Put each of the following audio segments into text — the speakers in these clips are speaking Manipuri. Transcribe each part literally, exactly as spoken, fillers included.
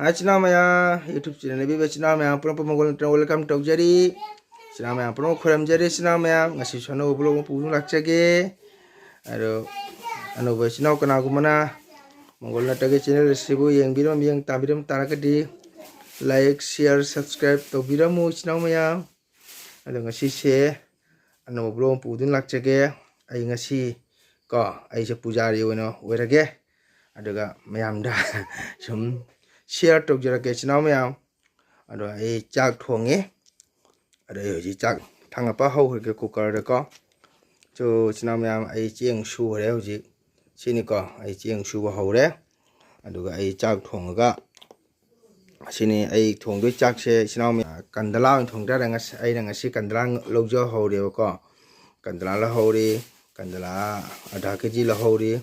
ꯏꯆꯤꯟ ꯏꯅꯥꯎ ꯃꯌꯥꯝ, YouTube channel ꯌꯦꯡꯕꯤꯕ ꯏꯆꯤꯟ ꯏꯅꯥꯎ ꯃꯌꯥꯝ ꯄꯨꯝꯅꯃꯛꯄꯨ ꯃꯪꯒꯣꯜ ꯅꯠꯇ꯭ꯔꯒ welcome ꯇꯧꯖꯔꯤ꯫ ꯏꯆꯤꯟ ꯏꯅꯥꯎ ꯃꯌꯥꯝ ꯄꯨꯝꯅꯃꯛ ꯈꯣꯏꯔꯝꯖꯔꯤ꯫ ꯏꯆꯤꯟ ꯏꯅꯥꯎ ꯃꯌꯥꯝ, ꯉꯁꯤꯁꯨ ꯑꯅꯧꯕ vlog ꯑꯃ ꯄꯨꯗꯨꯅ ꯂꯥꯛꯆꯒꯦ꯫ ꯑꯗꯣ ꯑꯅꯧꯕ ꯏꯆꯤꯟ ꯏꯅꯥꯎ ꯀꯅꯥꯒꯨꯝꯕꯅ ꯃꯪꯒꯣꯜ ꯅꯠꯇ꯭ꯔꯒ channel ꯑꯁꯤꯕꯨ ꯌꯦꯡꯕꯤꯔꯝ, ꯌꯦꯡ ꯇꯥꯕꯤꯔꯝ ꯇꯥꯔꯒꯗꯤ like, share, subscribe ꯇꯧꯕꯤꯔꯝꯃꯨ ꯏꯆꯤꯟ ꯏꯅꯥꯎ ꯃꯌꯥꯝ꯫ ꯑꯗꯣ ꯉꯁꯤꯁꯦ ꯑꯅꯧꯕ vlog ꯑꯃ ꯄꯨꯗꯨꯅ ꯂꯥꯛꯆꯒꯦ꯫ ꯑꯩ ꯉꯁꯤ ꯀꯣ, ꯑꯩꯁꯦ ꯄꯨꯖꯥꯔꯤ ꯑꯣꯏꯅ ꯑꯣꯏꯔꯒꯦ꯫ ꯑꯗꯨꯒ ꯃꯌꯥꯝꯗ ꯁꯨꯝ share ꯇꯧꯖꯔꯛꯀꯦ ꯏꯆꯤꯟ ꯏꯅꯥꯎ ꯃꯌꯥꯝ꯫ ꯑꯗꯣ ꯑꯩ ꯆꯥꯛ ꯊꯣꯡꯉꯤ꯫ ꯑꯗꯣ ꯑꯩ ꯍꯧꯖꯤꯛ ꯆꯥꯛ ꯊꯥꯡꯒꯠꯄ ꯍꯧꯈ꯭ꯔꯒꯦ cooker ꯗꯀꯣ꯫ So ꯏꯆꯤꯟ ꯏꯅꯥꯎ ꯃꯌꯥꯝ, ꯑꯩ ꯆꯦꯡ ꯁꯨꯈ꯭ꯔꯦ ꯍꯧꯖꯤꯛ꯫ ꯁꯤꯅꯤꯀꯣ, ꯑꯩ ꯆꯦꯡ ꯁꯨꯕ ꯍꯧꯔꯦ꯫ ꯑꯗꯨꯒ ꯑꯩ ꯆꯥꯛ ꯊꯣꯡꯉꯒ, ꯑꯁꯤꯅꯤ ꯑꯩ ꯊꯣꯡꯗꯣꯏ ꯆꯥꯛꯁꯦ ꯏꯆꯤꯟ ꯏꯅꯥꯎ ꯃꯌꯥꯝ꯫ ꯀꯟꯗꯂꯥ ꯑꯣꯏꯅ ꯊꯣꯡ ꯇꯥꯔꯦ꯫ ꯉꯁꯤ, ꯑꯩꯅ ꯉꯁꯤ ꯀꯟꯗꯂꯥ ꯂꯧꯖꯍꯧꯔꯦꯕꯀꯣ꯫ ꯀꯟꯗꯂꯥ ꯂꯧꯍꯧꯔꯤ, ꯀꯟꯗꯂꯥ ꯑꯗꯥ ꯀꯦ ꯖꯤ ꯂꯧꯍꯧꯔꯤ,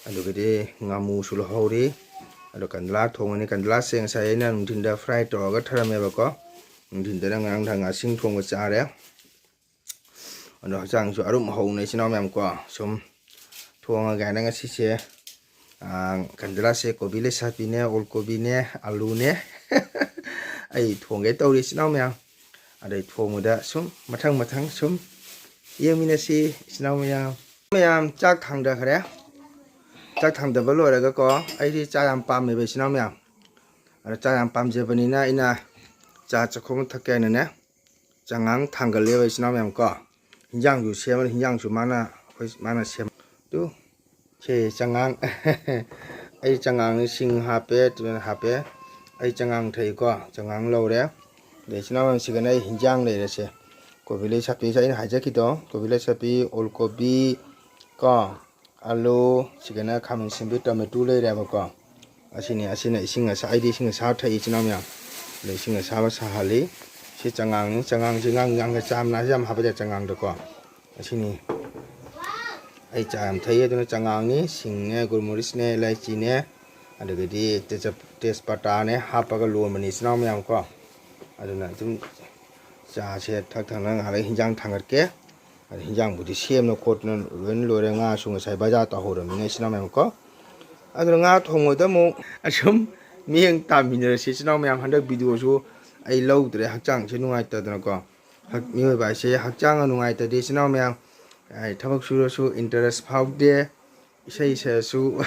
ꯑꯗꯨꯒꯗꯤ ꯉꯥꯃꯨꯁꯨ ꯂꯧꯍꯧꯔꯤ꯫ ꯑꯗꯣ ꯀꯟꯗꯂꯥ ꯊꯣꯡꯉꯅꯤ꯫ ꯀꯟꯗꯂꯥꯁꯦ ꯉꯁꯥꯏ ꯑꯩꯅ ꯅꯨꯡꯊꯤꯟꯗ fry ꯇꯧꯔꯒ ꯊꯔꯝꯃꯦꯕꯀꯣ꯫ ꯅꯨꯡꯊꯤꯟꯗꯅ ꯉꯔꯥꯡ ꯅꯨꯡꯗꯥꯡ ꯉꯥꯁꯤꯡ ꯊꯣꯡꯕ ꯆꯥꯔꯦ꯫ ꯑꯗꯣ ꯍꯛꯆꯥꯡꯁꯨ ꯑꯔꯨꯝ ꯑꯍꯧꯅ ꯏꯆꯤꯟ ꯏꯅꯥꯎ ꯃꯌꯥꯝ ꯀꯣ, ꯁꯨꯝ ꯊꯣꯡꯉꯒꯦ ꯍꯥꯏꯅ ꯉꯁꯤꯁꯦ, ꯑꯥ, ꯀꯟꯗꯂꯥꯁꯦ ꯀꯣꯕꯤ ꯂꯩꯁꯥꯕꯤꯅꯦ, ꯑꯣꯜ ꯀꯣꯕꯤꯅꯦ, ꯑꯂꯨꯅꯦ꯫ ꯑꯩ ꯊꯣꯡꯒꯦ ꯇꯧꯔꯤ ꯏꯆꯤꯟ ꯏꯅꯥꯎ ꯃꯌꯥꯝ꯫ ꯑꯗꯩ ꯊꯣꯡꯕꯗ ꯁꯨꯝ ꯃꯊꯪ ꯃꯊꯪ ꯁꯨꯝ ꯌꯦꯡꯃꯤꯟꯅꯁꯤ ꯏꯆꯤꯟ ꯏꯅꯥꯎ ꯃꯌꯥꯝ꯫ ꯃꯌꯥꯝ ꯆꯥꯛ ꯊꯥꯡꯊꯈ꯭ꯔꯦ꯫ ꯆꯥꯛ ꯊꯥꯡꯊꯕ ꯂꯣꯏꯔꯒꯀꯣ, ꯑꯩꯗꯤ ꯆꯥ ꯌꯥꯝ ꯄꯥꯝꯃꯦꯕ ꯏꯆꯤꯟ ꯏꯅꯥꯎ ꯃꯌꯥꯝ꯫ ꯑꯗꯣ ꯆꯥ ꯌꯥꯝ ꯄꯥꯝꯖꯕꯅꯤꯅ ꯑꯩꯅ ꯆꯥ ꯆꯥꯛꯈꯣꯝ ꯊꯛꯀꯦ ꯍꯥꯏꯅꯅꯦ, ꯆꯉꯥꯡ ꯊꯥꯡꯒꯠꯂꯦꯕ ꯏꯆꯤꯟ ꯏꯅꯥꯎ ꯃꯌꯥꯝ ꯀꯣ꯫ ꯍꯤꯟꯖꯥꯡꯁꯨ ꯁꯦꯝꯃꯅꯤ, ꯍꯤꯟꯖꯥꯡꯁꯨ ꯃꯥꯅ, ꯑꯩꯈꯣꯏ ꯃꯥꯅ ꯁꯦꯝ-, ꯇꯨ, ꯁꯦ ꯆꯉꯥꯡ꯫ ꯑꯩ ꯆꯉꯥꯡꯅꯤ, ꯁꯤꯡ ꯍꯥꯞꯄꯦ, ꯇꯨꯃꯦꯟ ꯍꯥꯞꯄꯦ꯫ ꯑꯩ ꯆꯉꯥꯡ ꯊꯛꯏꯀꯣ, ꯆꯉꯥꯡ ꯂꯧꯔꯦ꯫ ꯑꯗꯩ ꯏꯆꯤꯟ ꯏꯅꯥꯎ ꯃꯌꯥꯝ, ꯁꯤꯒꯅ ꯑꯩ ꯍꯤꯟꯖꯥꯡ ꯂꯩꯔꯦꯁꯦ꯫ ꯀꯣꯕꯤ ꯂꯩ ꯁꯥꯄꯤꯁꯦ ꯑꯩꯅ ꯍꯥꯏꯖꯈꯤꯗꯣ, ꯀꯣꯕꯤ ꯂꯩ ꯁꯥꯄꯤ, ꯑꯣꯜ ꯀꯣꯕꯤ ꯀꯣ, ꯑꯂꯨ, ꯁꯤꯒꯅ ꯈꯥꯃꯦꯟ ꯑꯁꯤꯟꯕꯤ, ꯇꯣꯃꯦꯇꯣ ꯂꯩꯔꯦꯕꯀꯣ꯫ ꯑꯁꯤꯅꯤ, ꯑꯁꯤꯅ ꯏꯁꯤꯡ ꯑꯁꯥ-, ꯑꯩꯗꯤ ꯏꯁꯤꯡ ꯑꯁꯥꯕ ꯊꯛꯏ ꯏꯆꯤꯟ ꯏꯅꯥꯎ ꯃꯌꯥꯝ꯫ ꯑꯗ ꯏꯁꯤꯡ ꯑꯁꯥꯕ ꯁꯥꯍꯜꯂꯤ꯫ ꯁꯤ ꯆꯉꯥꯡꯅꯤ, ꯆꯉꯥꯡꯁꯤ ꯉꯥꯡ-, ꯉꯥꯡꯒ ꯆꯥ ꯃꯅꯥꯁꯤ ꯌꯥꯝ ꯍꯥꯞꯄꯗ ꯆꯉꯥꯡꯗꯀꯣ꯫ ꯑꯁꯤꯅꯤ꯫ ꯑꯩ ꯆꯥ ꯌꯥꯝ ꯊꯛꯏ, ꯑꯗꯨꯅ ꯆꯉꯥꯡꯅꯤ, ꯁꯤꯡꯅꯦ, ꯒꯨꯜꯃꯣꯔꯤꯁꯅꯦ, ꯏꯂꯥꯏꯆꯤꯅꯦ, ꯑꯗꯒꯤꯗꯤ ꯇꯦꯖ-, ꯇꯦꯖꯄꯇꯥꯅꯦ ꯍꯥꯞꯄꯒ ꯂꯣꯟꯕꯅꯤ ꯏꯆꯤꯟ ꯏꯅꯥꯎ ꯃꯌꯥꯝ ꯀꯣ꯫ ꯑꯗꯨꯅ ꯑꯗꯨꯝ ꯆꯥꯁꯦ ꯊꯛ ꯊꯛꯅ ꯉꯥꯏꯍꯥꯛ ꯂꯩ ꯍꯤꯟꯖꯥꯡ ꯊꯥꯡꯒꯠꯀꯦ꯫ ꯑꯗ ꯍꯤꯟꯖꯥꯡꯕꯨꯗꯤ ꯁꯦꯝꯅ ꯈꯣꯠꯇꯅ ꯂꯣꯏꯅ ꯂꯣꯏꯔꯦ꯫ ꯉꯥꯁꯨ ꯉꯁꯥꯏ ꯕꯖꯥꯔ ꯇꯧꯍꯧꯔꯃꯤꯅ ꯏꯆꯤꯟ ꯏꯅꯥꯎ ꯃꯌꯥꯝ ꯀꯣ꯫ ꯑꯗꯨꯅ ꯉꯥ ꯊꯣꯡꯕꯗ ꯑꯃꯨꯛ ꯑꯁꯨꯝ ꯃꯤꯠꯌꯦꯡ ꯇꯥꯃꯤꯟꯅꯔꯁꯤ ꯏꯆꯤꯟ ꯏꯅꯥꯎ ꯃꯌꯥꯝ꯫ ꯍꯟꯗꯛ ꯚꯤꯗꯤꯑꯣꯁꯨ ꯑꯩ ꯂꯧꯗ꯭ꯔꯦ, ꯍꯛꯆꯥꯡꯁꯦ ꯅꯨꯡꯉꯥꯏꯇꯗꯅꯀꯣ꯫ ꯍꯛ-, ꯃꯤꯑꯣꯏꯕ ꯍꯥꯏꯁꯦ ꯍꯛꯆꯥꯡ ꯅꯨꯡꯉꯥꯏꯇꯗꯤ ꯏꯆꯤꯟ ꯏꯅꯥꯎ ꯃꯌꯥꯝ, ꯑꯩ ꯊꯕꯛ ꯁꯨꯔꯁꯨ ꯏꯟꯇꯔꯦꯁ ꯐꯥꯎꯗꯦ, ꯏꯁꯩ ꯁꯛꯑꯁꯨ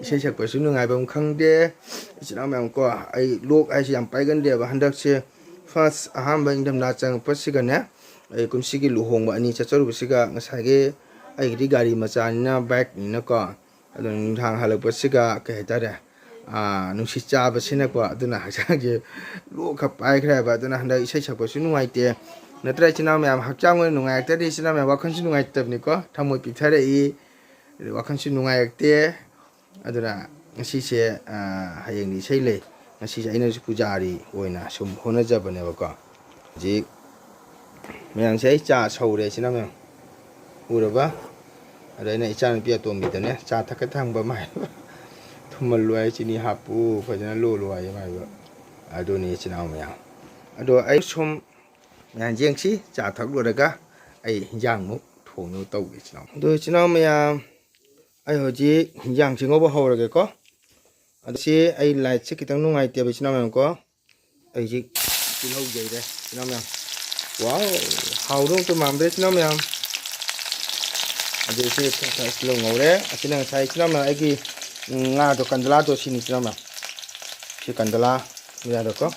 ꯏꯁꯩ ꯁꯛꯄꯁꯨ ꯅꯨꯡꯉꯥꯏꯕꯝ ꯈꯪꯗꯦ꯫ ꯏꯆꯤꯟ ꯏꯅꯥꯎ ꯃꯌꯥꯝ ꯀꯣ, ꯑꯩ ꯂꯣꯛ ꯍꯥꯏꯁꯦ ꯌꯥꯝ ꯄꯥꯏꯒꯟꯗꯦꯕ꯫ ꯍꯟꯗꯛꯁꯦ ꯐꯥꯔꯁ ꯑꯍꯥꯟꯕ ꯏꯪꯊꯝꯊꯥ ꯆꯪꯉꯛꯄꯁꯤꯒꯅꯦ, ꯑꯩ ꯀꯨꯝꯁꯤꯒꯤ ꯂꯨꯍꯣꯡꯕ ꯑꯅꯤ ꯆꯠꯆꯔꯨꯕꯁꯤꯒ ꯉꯁꯥꯏꯒꯤ ꯑꯩꯒꯤꯗꯤ ꯒꯥꯔꯤ ꯃꯆꯥꯅꯤꯅ, ꯕꯥꯏꯛꯅꯤꯅꯀꯣ, ꯑꯗꯨ ꯅꯨꯡꯗꯥꯡ ꯍꯜꯂꯛꯄꯁꯤꯒ ꯀꯩ ꯍꯥꯏꯇꯥꯔꯦ, ꯑꯥ, ꯅꯨꯡꯁꯤꯠ ꯆꯥꯕꯁꯤꯅꯀꯣ, ꯑꯗꯨꯅ ꯍꯛꯆꯥꯡꯁꯦ ꯂꯣꯛ ꯈꯔ ꯄꯥꯏꯈ꯭ꯔꯦꯕ꯫ ꯑꯗꯨꯅ ꯍꯟꯗꯛ ꯏꯁꯩ ꯁꯛꯄꯁꯨ ꯅꯨꯡꯉꯥꯏꯇꯦ꯫ ꯅꯠꯇ꯭ꯔ ꯏꯆꯤꯟ ꯏꯅꯥꯎ ꯃꯌꯥꯝ, ꯍꯛꯆꯥꯡ ꯑꯣꯏꯅ ꯅꯨꯡꯉꯥꯏꯔꯛꯇ꯭ꯔꯗꯤ ꯏꯆꯤꯟ ꯏꯅꯥꯎ ꯃꯌꯥꯝ ꯋꯥꯈꯜꯁꯨ ꯅꯨꯡꯉꯥꯏꯇꯕꯅꯤꯀꯣ, ꯊꯃꯣꯏ ꯄꯤꯛꯊꯔꯛꯏ, ꯋꯥꯈꯜꯁꯨ ꯅꯨꯡꯉꯥꯏꯔꯛꯇꯦ꯫ ꯑꯗꯨꯅ ꯉꯁꯤꯁꯦ, ꯑꯥ, ꯍꯌꯦꯡꯗꯤ ꯏꯁꯩ ꯂꯩ꯫ ꯉꯁꯤꯁꯦ ꯑꯩꯅꯁꯨ ꯄꯨꯖꯥꯔꯤ ꯑꯣꯏꯅ ꯁꯨꯝ ꯍꯣꯠꯅꯖꯕꯅꯦꯕꯀꯣ꯫ ꯍꯧꯖꯤꯛ ꯃꯌꯥꯝꯁꯦ ꯑꯩ ꯆꯥ ꯁꯧꯔꯦ, ꯏꯆꯤꯟ ꯏꯅꯥꯎ ꯃꯌꯥꯝ ꯎꯔꯕ? ꯑꯗ ꯑꯩꯅ ꯏꯆꯥꯅꯨꯄꯤ ꯑꯇꯣꯝꯕꯤꯗꯅꯦ ꯆꯥ ꯊꯛꯀ ꯊꯝꯕ ꯃꯥꯏ ꯊꯨꯝꯍꯜꯂꯨ ꯍꯥꯏ, ꯆꯤꯅꯤ ꯍꯥꯞꯄꯨ, ꯐꯖꯅ ꯂꯣꯜꯂꯨ ꯍꯥꯏ ꯃꯥꯏꯕ꯫ ꯑꯗꯨꯅꯤ ꯏꯆꯤꯟ ꯏꯅꯥꯎ ꯃꯌꯥꯝ꯫ ꯑꯗꯣ ꯑꯩ ꯁꯨꯝ ꯃꯌꯥꯝ ꯌꯦꯡꯁꯤ, ꯆꯥ ꯊꯛ ꯂꯣꯏꯔꯒ ꯑꯩ ꯍꯤꯟꯖꯥꯡꯃꯨꯛ ꯊꯣꯡꯅꯕ ꯇꯧꯒꯦ ꯏꯆꯤꯟ ꯏꯅꯥꯎ꯫ ꯑꯗꯣ ꯏꯆꯤꯟ ꯏꯅꯥꯎ ꯃꯌꯥꯝ, ꯑꯩ ꯍꯧꯖꯤꯛ ꯍꯤꯟꯖꯥꯡꯁꯤ ꯉꯧꯕ ꯍꯧꯔꯒꯦꯀꯣ꯫ ꯑꯗꯣ ꯁꯤ ꯑꯩ ꯂꯥꯏꯠꯁꯦ ꯈꯤꯇꯪ ꯅꯨꯡꯉꯥꯏꯇꯦꯕ ꯏꯆꯤꯟ ꯏꯅꯥꯎ ꯃꯌꯥꯝ ꯀꯣ꯫ ꯑꯩ ꯍꯧꯖꯤꯛ ꯇꯤꯜꯍꯧ ꯌꯩꯔꯦ ꯏꯆꯤꯟ ꯏꯅꯥꯎ ꯃꯌꯥꯝ꯫ ꯋꯥꯎ! ꯍꯥꯎꯗꯧ ꯑꯝꯇ ꯃꯥꯟꯗ꯭ꯔꯦ ꯏꯆꯤꯟ ꯏꯅꯥꯎ ꯃꯌꯥꯝ꯫ ꯑꯗꯨ ꯁꯤ ꯈꯔ ꯈꯔ ꯇꯤꯜꯍꯧ ꯉꯧꯔꯦ꯫ ꯑꯁꯤꯅ ꯉꯁꯥꯏ ꯏꯆꯤꯟ ꯏꯅꯥꯎ ꯃꯌꯥꯝ ꯑꯩꯒꯤ, ꯎꯝ, ꯉꯥꯗꯣ, ꯀꯟꯗꯂꯥꯗꯣ ꯁꯤꯅꯤ ꯏꯆꯤꯟ ꯏꯅꯥꯎ ꯃꯌꯥꯝ꯫ ꯁꯤ ꯀꯟꯗꯂꯥ ꯌꯥꯗꯀꯣ꯫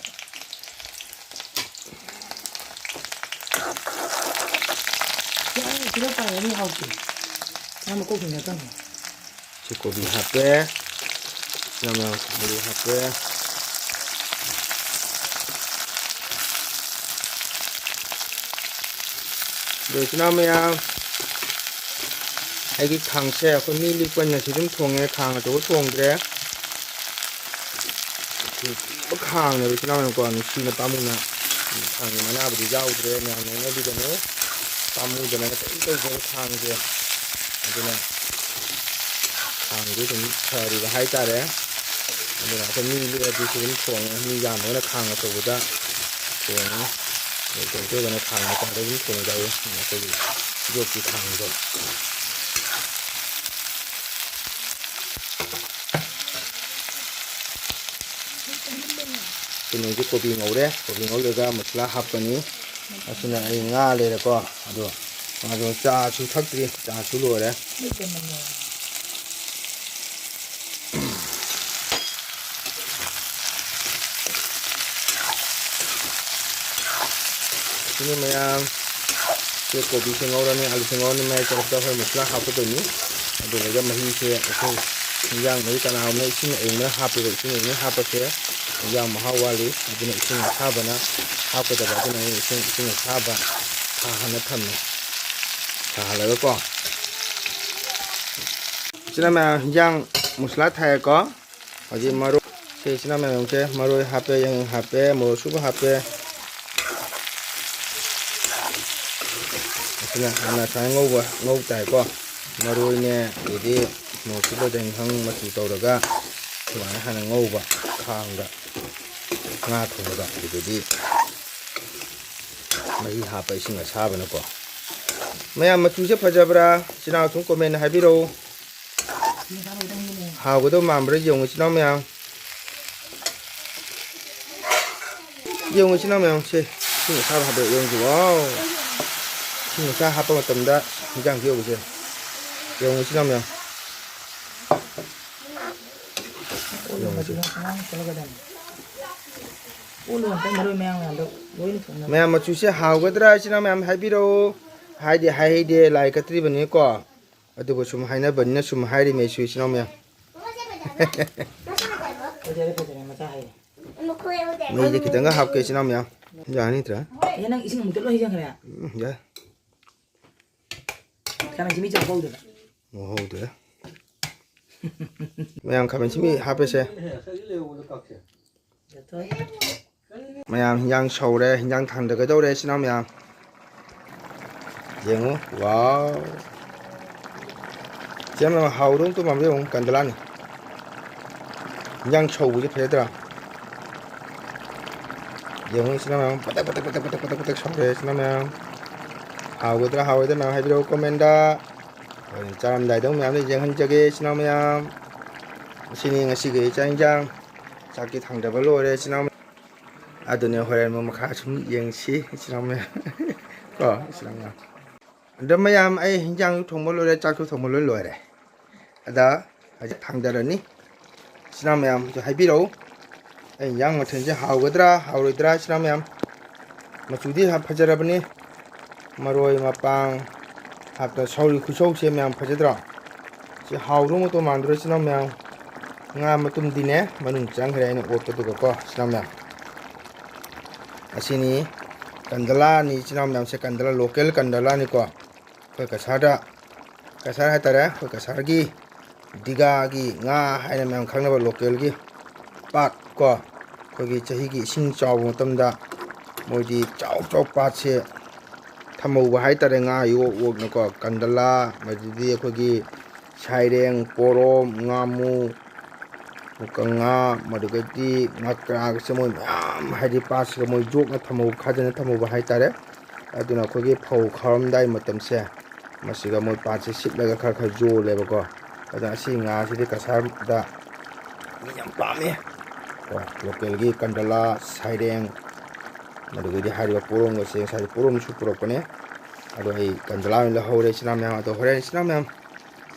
ꯌꯥꯔꯦ, ꯇꯤꯜꯍꯧ ꯄꯥꯏꯔꯅꯤ ꯍꯥꯎꯇꯦ꯫ ꯉꯥ ꯃꯀꯣꯛ ꯍꯦꯟꯅ ꯀꯪꯉꯦ꯫ ꯁꯤ ꯀꯣꯕꯤ ꯍꯥꯞꯄꯦ꯫ ꯏꯆꯤꯟ ꯏꯅꯥꯎ ꯃꯌꯥꯝ ꯀꯣꯕꯤ ꯍꯥꯞꯄꯦ꯫ ꯑꯗꯣ ꯏꯆꯤꯟ ꯏꯅꯥꯎ ꯃꯌꯥꯝ, ꯑꯩꯒꯤ ꯈꯥꯡꯁꯦ ꯑꯩꯈꯣꯏ ꯃꯤ ꯂꯤꯛꯄꯅꯤꯅ ꯁꯤ ꯑꯗꯨꯝ ꯊꯣꯡꯉꯦ, ꯈꯥꯡ ꯑꯆꯧꯕ ꯊꯣꯡꯗ꯭ꯔꯦ꯫ ꯁꯤ ꯄꯤꯛꯄ ꯈꯥꯡꯅꯦꯕ ꯏꯆꯤꯟ ꯏꯅꯥꯎ ꯃꯌꯥꯝꯀꯣ, ꯅꯨꯡꯁꯤꯅ ꯄꯥꯝꯃꯨꯅ ꯈꯥꯡꯒꯤ ꯃꯅꯥꯕꯨꯗꯤ ꯌꯥꯎꯗ꯭ꯔꯦ, ꯃꯌꯥꯝ ꯅꯣꯛꯅꯕꯤꯒꯅꯨ꯫ ꯄꯥꯝꯃꯨꯗꯅ ꯀꯔꯤꯝ ꯇꯧꯗꯕ ꯈꯥꯡꯁꯦ꯫ ꯑꯗꯨꯅ ꯈꯥꯡꯁꯦ ꯑꯗꯨꯝ ꯐꯔꯤꯕ ꯍꯥꯏꯇꯥꯔꯦ꯫ ꯑꯗꯨꯅ ꯑꯩꯈꯣꯏ ꯃꯤ ꯂꯤꯛꯑꯗꯤ ꯁꯤ ꯑꯗꯨꯝ ꯊꯣꯡꯉꯦ, ꯃꯤ ꯌꯥꯝꯃꯒꯅ ꯈꯥꯡ ꯑꯆꯧꯕꯗ ꯊꯣꯡꯉꯦ꯫ ꯑꯗꯩ ꯀꯩꯅꯣ ꯇꯧꯗꯅ ꯈꯥꯡ ꯃꯆꯥꯗ ꯑꯗꯨꯝ ꯊꯣꯡꯖꯩ, ꯑꯩꯈꯣꯏꯒꯤ ꯌꯣꯠꯀꯤ ꯈꯥꯡꯗꯣ꯫ ꯀꯩꯅꯣꯁꯦ ꯀꯣꯕꯤ ꯉꯧꯔꯦ꯫ ꯀꯣꯕꯤ ꯉꯧꯔꯒ ꯃꯁꯂꯥ ꯍꯥꯞꯀꯅꯤ꯫ ꯑꯁꯤꯅ ꯑꯩ ꯉꯥ ꯂꯩꯔꯦꯀꯣ꯫ ꯑꯗꯣ ꯉꯥꯗꯣ ꯆꯥꯁꯨ ꯊꯛꯇ꯭ꯔꯤ, ꯆꯥꯁꯨ ꯂꯣꯏꯔꯦ꯫ ꯁꯤꯅꯤ ꯃꯌꯥꯝ꯫ ꯁꯦ ꯀꯣꯕꯤꯁꯦ ꯉꯧꯔꯅꯤ, ꯑꯂꯨꯁꯦ ꯉꯧꯔꯅꯤ, ꯃꯌꯥꯏ ꯆꯕꯨꯛꯇ ꯑꯩꯈꯣꯏ ꯃꯁꯂꯥ ꯍꯥꯞꯀꯗꯣꯏꯅꯤ꯫ ꯑꯗꯨꯗꯨꯒ ꯃꯍꯤꯁꯦ ꯑꯩꯈꯣꯏ ꯏꯟꯖꯥꯡ ꯃꯍꯤ ꯀꯅꯥꯒꯨꯝꯕꯅ ꯏꯁꯤꯡ ꯑꯏꯪꯕꯅ ꯍꯥꯞꯄꯤꯕ, ꯏꯁꯤꯡ ꯑꯏꯪꯕꯅ ꯍꯥꯞꯄꯁꯦ ꯏꯟꯖꯥꯡ ꯃꯍꯥꯎ ꯋꯥꯠꯂꯤ꯫ ꯑꯗꯨꯅ ꯏꯁꯤꯡ ꯑꯁꯥꯕꯅ ꯍꯥꯞꯀꯗꯕ꯫ ꯑꯗꯨꯅ ꯑꯩ ꯏꯁꯤꯡ, ꯏꯁꯤꯡ ꯑꯁꯥꯕ ꯁꯥꯍꯟꯅ ꯊꯝꯃꯦ꯫ ꯁꯥꯍꯜꯂꯒꯀꯣ꯫ ꯏꯆꯤꯟ ꯏꯅꯥꯎ ꯃꯌꯥꯝ, ꯍꯤꯟꯖꯥꯡ ꯃꯨꯁꯂꯥ ꯊꯥꯏꯌꯦꯀꯣ꯫ ꯍꯧꯖꯤꯛ ꯃꯔꯣꯏ, ꯁꯦ ꯏꯆꯤꯟ ꯏꯅꯥꯎ ꯃꯌꯥꯝꯁꯦ, ꯃꯔꯣꯏ ꯍꯥꯞꯄꯦ, ꯌꯥꯏꯉꯪ ꯍꯥꯞꯄꯦ, ꯃꯣꯔꯣꯛ ꯑꯁꯨꯕ ꯍꯥꯞꯄꯦ꯫ ꯑꯁꯤꯅ ꯍꯥꯟꯅ ꯁꯨꯃꯥꯏꯅ ꯉꯧꯕ, ꯉꯧ ꯇꯥꯏꯀꯣ꯫ ꯃꯔꯣꯏꯅꯦ, ꯑꯗꯩꯗꯤ ꯃꯣꯔꯣꯛ ꯑꯁꯨꯕ, ꯌꯥꯏꯉꯪ ꯃꯆꯨ ꯇꯧꯔꯒ ꯁꯨꯃꯥꯏꯅ ꯍꯥꯟꯅ ꯉꯧꯕ ꯈꯥꯡꯗ꯫ ꯉꯥ ꯊꯣꯡꯕꯗ ꯑꯗꯨꯗꯗꯤ ꯃꯍꯤ ꯍꯥꯞꯄ ꯏꯁꯤꯡ ꯑꯁꯥꯕꯅꯀꯣ꯫ ꯃꯌꯥꯝ ꯃꯆꯨꯁꯦ ꯐꯖꯕ꯭ꯔꯥ? ꯏꯆꯤꯟ ꯏꯅꯥꯎ ꯁꯨꯝ comment ꯍꯥꯏꯕꯤꯔꯛꯎ꯫ ꯍꯥꯎꯒꯗꯧ ꯃꯥꯟꯕ꯭ꯔꯥ ꯌꯦꯡꯉꯨ ꯏꯆꯤꯟ ꯏꯅꯥꯎ ꯃꯌꯥꯝ꯫ ꯌꯦꯡꯉꯨ ꯏꯆꯤꯟ ꯏꯅꯥꯎ ꯃꯌꯥꯝ ꯁꯦ꯫ ꯏꯁꯤꯡ ꯑꯁꯥꯕ ꯍꯥꯞꯄ ꯌꯦꯡꯉꯨ꯫ ꯋꯥꯎ꯫ ꯏꯁꯤꯡ ꯑꯁꯥ ꯍꯥꯞꯄ ꯃꯇꯝꯗ ꯏꯟꯖꯥꯡꯁꯦ ꯌꯦꯡꯉꯨꯁꯦ꯫ ꯌꯦꯡꯉꯨ ꯏꯆꯤꯟ ꯏꯅꯥꯎ ꯃꯌꯥꯝ꯫ ꯌꯦꯡꯉꯨꯁꯦ꯫ ꯑꯣꯜꯂꯣ ꯑꯝꯇ ꯃꯔꯣꯏ ꯃꯌꯥꯡ ꯃꯌꯥꯝꯗꯣ ꯂꯣꯏꯅ ꯊꯣꯡꯅꯕ꯫ ꯃꯌꯥꯝ ꯃꯆꯨꯁꯦ ꯍꯥꯎꯒꯗ꯭ꯔꯥ ꯏꯆꯤꯟ ꯏꯅꯥꯎ ꯃꯌꯥꯝ ꯍꯥꯏꯕꯤꯔꯛꯎ꯫ ꯍꯥꯏꯗꯤ ꯍꯥꯏꯍꯩꯗꯦ ꯂꯥꯏ ꯀꯠꯇ꯭ꯔꯤꯕꯅꯤꯀꯣ꯫ ꯑꯗꯨꯕꯨ ꯁꯨꯝ ꯍꯥꯏꯅꯕꯅꯤꯅ ꯁꯨꯝ ꯍꯥꯏꯔꯤꯃꯦ ꯑꯩꯁꯨ ꯏꯆꯤꯟ ꯏꯅꯥꯎ ꯃꯌꯥꯝ꯫ ꯐꯖꯔꯦ, ꯐꯖꯔꯦ, ꯃꯆꯥ ꯍꯩꯔꯦ꯫ ꯃꯩꯁꯦ ꯈꯤꯇꯪꯒ ꯍꯥꯞꯀꯦ ꯏꯆꯤꯟ ꯏꯅꯥꯎ ꯃꯌꯥꯝ꯫ ꯌꯥꯅꯤꯗ꯭ꯔꯥ? ꯑꯦ, ꯅꯪ ꯏꯁꯤꯡ ꯑꯃꯨꯛꯇ ꯂꯣꯏ ꯍꯩꯖꯤꯟꯈ꯭ꯔꯦ? ꯎꯝ, ꯌꯥꯏ꯫ ꯈꯥꯃꯦꯟ ꯁꯤꯟꯕꯤ ꯆꯥꯎ ꯍꯧꯗꯅ꯫ ꯉꯧꯍꯧꯗ꯭ꯔꯦ꯫ ꯃꯌꯥꯝ ꯈꯥꯃꯦꯟ ꯁꯤꯟꯕꯤ ꯍꯥꯞꯄꯦꯁꯦ꯫ ꯃꯌꯥꯝ ꯍꯤꯟꯖꯥꯡ ꯁꯧꯔꯦ, ꯍꯤꯟꯖꯥꯡ ꯊꯥꯡꯗꯒꯗꯧꯔꯦ ꯏꯆꯤꯟ ꯏꯅꯥꯎ ꯃꯌꯥꯝ꯫ ꯌꯦꯡꯉꯨ꯫ ꯋꯥꯎ꯫ ꯏꯆꯤꯟ ꯏꯅꯥꯎ ꯍꯥꯎꯗꯧ ꯇꯨ ꯃꯥꯟꯕ ꯌꯦꯡꯉꯨ, ꯀꯟꯗꯂꯥꯅꯤ꯫ ꯍꯤꯟꯖꯥꯡ ꯁꯧꯕꯁꯦ ꯐꯖꯗ꯭ꯔꯥ? ꯌꯦꯡꯉꯨ ꯏꯆꯤꯟ ꯏꯅꯥꯎ ꯃꯌꯥꯝ, ꯄꯇꯛ ꯄꯇꯛ ꯁꯧꯔꯦ ꯏꯆꯤꯟ ꯏꯅꯥꯎ ꯃꯌꯥꯝ꯫ ꯍꯥꯎꯒꯗ꯭ꯔꯥ ꯍꯥꯎꯔꯣꯏꯗ꯭ꯔꯥ ꯃꯌꯥꯝ ꯍꯥꯏꯕꯤꯔꯛꯎ comment꯫ ꯍꯣꯔꯦꯟ ꯆꯥꯔꯝꯗꯥꯏꯗ ꯑꯃꯨꯛ ꯃꯌꯥꯝꯗ ꯌꯦꯡꯍꯟꯖꯒꯦ ꯏꯆꯤꯟ ꯏꯅꯥꯎ ꯃꯌꯥꯝ꯫ ꯑꯁꯤꯅꯤ ꯉꯁꯤꯒꯤ ꯆꯥꯛ ꯏꯟꯖꯥꯡ꯫ ꯆꯥꯛꯇꯤ ꯊꯥꯡꯗꯕ ꯂꯣꯏꯔꯦ ꯏꯆꯤꯟ ꯏꯅꯥꯎ꯫ ꯑꯗꯨꯅꯦ, ꯍꯣꯔꯦꯟ ꯑꯃꯨꯛ ꯃꯈꯥ ꯁꯨꯝ ꯌꯦꯡꯁꯤ, ꯏꯆꯤꯟ ꯏꯅꯥꯎ ꯃꯌꯥꯝ꯫ ꯀꯣ, ꯏꯆꯤꯟ ꯏꯅꯥꯎ ꯃꯌꯥꯝ꯫ ꯑꯗꯣ ꯃꯌꯥꯝ, ꯑꯩ ꯍꯤꯟꯖꯥꯡꯁꯨ ꯊꯣꯡꯕ ꯂꯣꯏꯔꯦ, ꯆꯥꯛꯁꯨ ꯊꯣꯡꯕ ꯂꯣꯏ ꯂꯣꯏꯔꯦ꯫ ꯑꯗ ꯍꯧꯖꯤꯛ ꯊꯥꯡꯗꯔꯅꯤ꯫ ꯏꯆꯤꯟ ꯏꯅꯥꯎ ꯃꯌꯥꯝꯁꯨ ꯍꯥꯏꯕꯤꯔꯛꯎ, ꯑꯩ ꯍꯤꯟꯖꯥꯡ ꯃꯊꯦꯜꯁꯦ ꯍꯥꯎꯒꯗ꯭ꯔꯥ, ꯍꯥꯎꯔꯣꯏꯗ꯭ꯔꯥ, ꯏꯆꯤꯟ ꯏꯅꯥꯎ ꯃꯌꯥꯝ? ꯃꯆꯨꯗꯤ ꯌꯥꯝ ꯐꯖꯔꯕꯅꯤ, ꯃꯔꯣꯏ ꯃꯄꯥꯡ ꯍꯥꯞꯇꯅ ꯁꯧꯔꯤ ꯈꯨꯁꯧꯁꯦ ꯃꯌꯥꯝ, ꯐꯖꯗ꯭ꯔꯣ? ꯁꯤ ꯍꯥꯎꯗꯧ ꯃꯇꯧ ꯃꯥꯟꯗ꯭ꯔꯣ, ꯏꯆꯤꯟ ꯏꯅꯥꯎ ꯃꯌꯥꯝ? ꯉꯥ ꯃꯇꯨꯝꯗꯤꯅꯦ ꯃꯅꯨꯡ ꯆꯪꯈ꯭ꯔꯦ, ꯑꯩꯅ ꯑꯣꯠꯄꯗꯨꯒꯀꯣ, ꯏꯆꯤꯟ ꯏꯅꯥꯎ ꯃꯌꯥꯝ꯫ ꯑꯁꯤꯅꯤ ꯀꯟꯗꯂꯥꯅꯤ, ꯏꯆꯤꯟ ꯏꯅꯥꯎ ꯃꯌꯥꯝꯁꯦ, ꯀꯟꯗꯂꯥ, local ꯀꯟꯗꯂꯥꯅꯤꯀꯣ꯫ ꯑꯩꯈꯣꯏ ꯀꯁꯥꯔꯗ, ꯀꯁꯥꯔ ꯍꯥꯏꯇꯥꯔꯦ, ꯑꯩꯈꯣꯏ ꯀꯁꯥꯔꯒꯤ ꯗꯤꯒꯥꯒꯤ ꯉꯥ ꯍꯥꯏꯅ ꯃꯌꯥꯝ ꯈꯪꯅꯕ localꯒꯤ ꯄꯥꯠ ꯀꯣ, ꯑꯩꯈꯣꯏꯒꯤ ꯆꯍꯤꯒꯤ ꯏꯁꯤꯡ ꯆꯥꯎꯕ ꯃꯇꯝꯗ ꯃꯣꯏꯗꯤ ꯆꯥꯎ ꯆꯥꯎ ꯄꯥꯠꯁꯦ ꯊꯝꯍꯧꯕ ꯍꯥꯏꯇꯥꯔꯦ, ꯉꯥ ꯌꯣꯛ ꯌꯣꯛꯅꯀꯣ꯫ ꯀꯟꯗꯂꯥ, ꯃꯗꯨꯗꯤ ꯑꯩꯈꯣꯏꯒꯤ ꯁꯥꯏꯔꯦꯡ, ꯄꯣꯔꯣꯝ, ꯉꯥꯃꯨ, ꯃꯨꯀꯪꯉꯥ, ꯃꯗꯨꯗꯒꯤ ꯉꯀ꯭ꯔꯥꯒꯁꯦ ꯃꯣꯏ ꯃꯌꯥꯝ, ꯍꯥꯏꯗꯤ ꯄꯥꯠꯁꯤꯗ ꯃꯣꯏ ꯌꯣꯛꯅ ꯊꯝꯍꯧꯕ, ꯈꯥꯖꯤꯟꯅ ꯊꯝꯍꯧꯕ ꯍꯥꯏꯇꯥꯔꯦ꯫ ꯑꯗꯨꯅ ꯑꯩꯈꯣꯏꯒꯤ ꯐꯧ ꯈꯥꯎꯔꯝꯗꯥꯏ ꯃꯇꯝꯁꯦ, ꯃꯁꯤꯗ ꯃꯣꯏ ꯄꯥꯠꯁꯦ ꯁꯤꯠꯂꯒ ꯈꯔ ꯈꯔ ꯌꯣꯜꯂꯦꯕꯀꯣ꯫ ꯑꯗꯨꯅ ꯑꯁꯤ ꯉꯥꯁꯤꯗꯤ ꯀꯁꯥꯔꯗ ꯃꯤ ꯌꯥꯝ ꯄꯥꯝꯃꯦ ꯀꯣ, localꯒꯤ ꯀꯟꯗꯂꯥ, ꯁꯥꯏꯔꯦꯡ, ꯑꯗꯨꯗꯒꯤꯗꯤ ꯍꯥꯏꯔꯤꯕ ꯄꯣꯔꯣꯝꯒꯁꯦ, ꯉꯁꯥꯏ ꯄꯣꯔꯣꯝꯁꯨ ꯄꯨꯔꯛꯄꯅꯦ꯫ ꯑꯗꯣ ꯑꯩ ꯀꯟꯗꯂꯥ ꯑꯣꯏꯅ ꯂꯧꯍꯧꯔꯦ, ꯏꯆꯤꯟ ꯏꯅꯥꯎ ꯃꯌꯥꯝ꯫ ꯑꯗꯣ ꯍꯣꯔꯦꯟ ꯏꯆꯤꯟ ꯏꯅꯥꯎ ꯃꯌꯥꯝ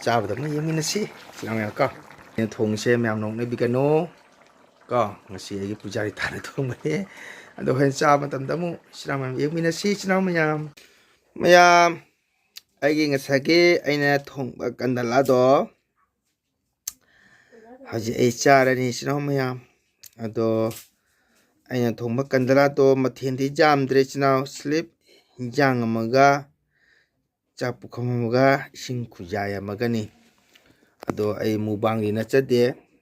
ꯆꯥꯕꯗ ꯑꯃꯨꯛ ꯌꯦꯡꯃꯤꯟꯅꯁꯤ, ꯏꯆꯤꯟ ꯏꯅꯥꯎ ꯃꯌꯥꯝ ꯀꯣ꯫ ꯑꯩꯅ ꯊꯣꯡꯉꯤꯁꯦ ꯃꯌꯥꯝ ꯅꯣꯛꯅꯕꯤꯒꯅꯨ ꯀꯣ, ꯉꯁꯤ ꯑꯩꯒꯤ ꯄꯨꯖꯥꯔꯤ ꯇꯥꯅ ꯊꯣꯡꯕꯅꯦ꯫ ꯑꯗꯣ ꯍꯣꯔꯦꯟ ꯆꯥꯕ ꯃꯇꯝꯗ ꯑꯃꯨꯛ ꯏꯆꯤꯟ ꯏꯅꯥꯎ ꯃꯌꯥꯝ ꯌꯦꯡꯃꯤꯟꯅꯁꯤ, ꯏꯆꯤꯟ ꯏꯅꯥꯎ ꯃꯌꯥꯝ꯫ ꯃꯌꯥꯝ, ꯑꯩꯒꯤ ꯉꯁꯥꯏꯒꯤ ꯑꯩꯅ ꯊꯣꯡꯕ ꯀꯟꯗꯂꯥꯗꯣ ꯍꯧꯖꯤꯛ ꯑꯩ ꯆꯥꯔꯅꯤ, ꯏꯆꯤꯟ ꯏꯅꯥꯎ ꯃꯌꯥꯝ꯫ ꯑꯗꯣ ꯑꯩꯅ ꯊꯣꯡꯕ ꯀꯟꯗꯂꯥꯗꯣ ꯃꯊꯦꯜꯗꯤ ꯌꯥꯝꯗ꯭ꯔꯦ, ꯏꯆꯤꯟ ꯏꯅꯥꯎ꯫ ꯁ꯭ꯂꯤꯞ ꯍꯤꯟꯖꯥꯡ ꯑꯃꯒ, ꯆꯥꯛ ꯄꯨꯈꯝ ꯑꯃꯒ, ꯏꯁꯤꯡ ꯈꯨꯖꯥꯏ ꯑꯃꯒꯅꯤ꯫ ꯑꯗꯣ ꯑꯩ ꯃꯨꯛꯕꯥꯡꯗꯤ ꯅꯠꯆꯗꯦ,